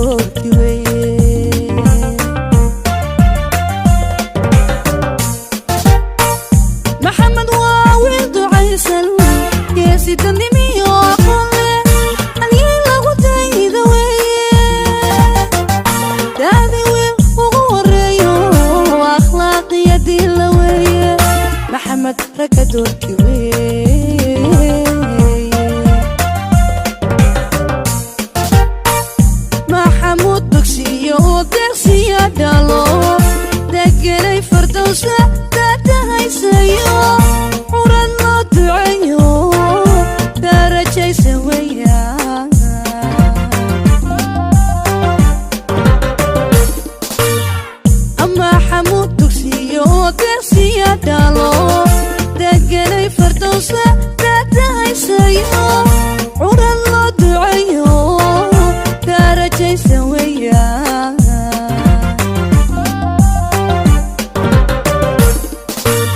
doorti weeye. Maxamed waa wiil ducaysan, geesidanimiyo aqoon leh, halyey lagu dayda weeye. Daadi wiil ugu horeeyo, akhlaaqiya diinla weeye. Maxamed ragga doorti weeye. Maxamuud dugsiyo oo deeqsiya dhalo, deganay fardowsa daadahaysayo, curad loo duceeyo, darajaysa weya. Maxamuud dugsiyo oo deeqsiya dhalo, deganay fardowsa daadahaysayo, curad loo duceeyo, darajaysa weya.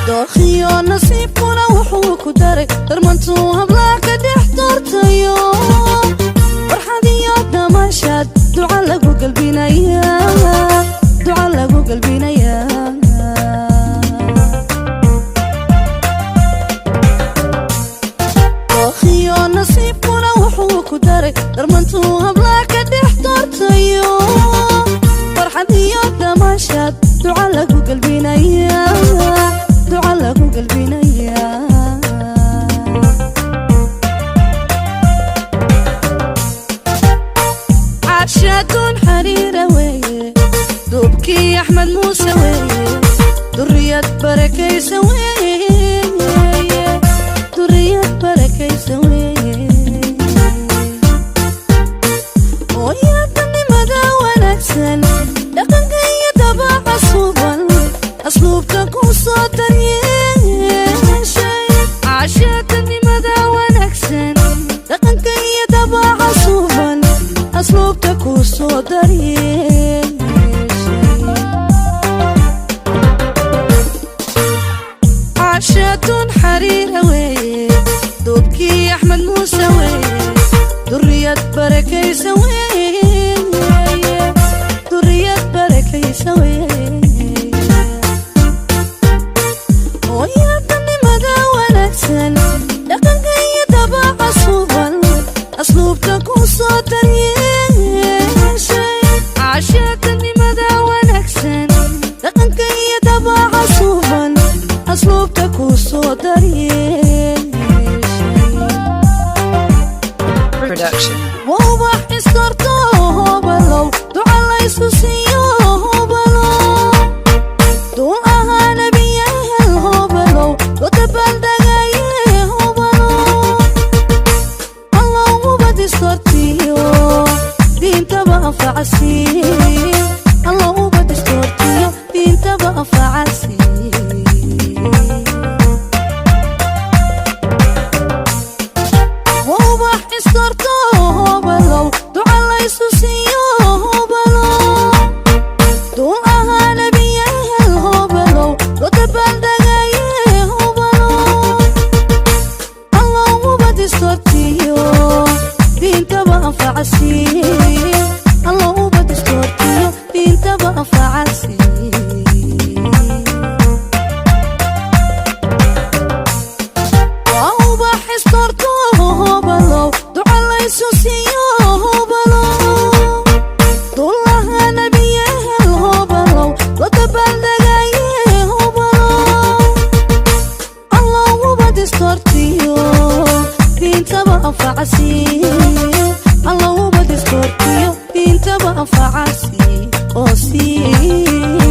Dookhiyo nasiibkuna wuxuu ku daray darmantuu hablaa ka dhex doortayo, farxad iyo damaashaad duca lagu galbinaya, duca lagu galbinaya. Dookhiyo nasiibkuna wuxuu ku daray darmantuu hablaa ka dhex doortayo, farxad iyo damaashaad duca lagu galbinaya, duca lagu galbinaya. Caashaadun xariira weeye, duubkii Axmed Muuse weeye, duriyad barakaysa weeye, duriyad barakaysa weeye. Hooyadanimada wanaagsan, dhaqanka iyo dabaca suuban, asluubta ku soo daryeeshay. Caashadanimada wanaagsan, dhaqanka iyo dabaca suuban, asluubta ku soo daryeeshay. Caashaadun xariira weeye, duubkii Axmed Muuse weeye, duriyad barakaysa weeye, duriyad barakaysa weeye. Hooyadanimada wanaagsan, dhaqanka iyo dabaca suuban, asluubta ku soo daryeeshay. Caashadanimada wanaagsan, dhaqanka iyo dabaca suuban, asluubta ku soo daryeeshay. Production. Ubax istorto hobalow, duca laysu siiyo hobalow, duul ahaa nebiyahel hobalow, loo dabaaldagaye hobalow. Allow ubad istortiyo diintaba anfacasi, allow ubad istortiyo diintaba anfacasi. Ubax istorto hobalow, duca laysu siiyo hobalow, duul ahaa nebiyahel hobalow, loo dabaaldagaye hobalow. Allow ubad istortiyo diintaba anfacasi, allow ubad istortiyo diintaba anfacasi. Waa ubax istorto hobalow, duca laysu siiyo hobalow, duulaha nebiyahel hobalow, loo dabaaldagaye hobalow. Allow ubad istortiyo diintaba anfacasi, allow ubad istortiyo diintaba anfacasi oo sii.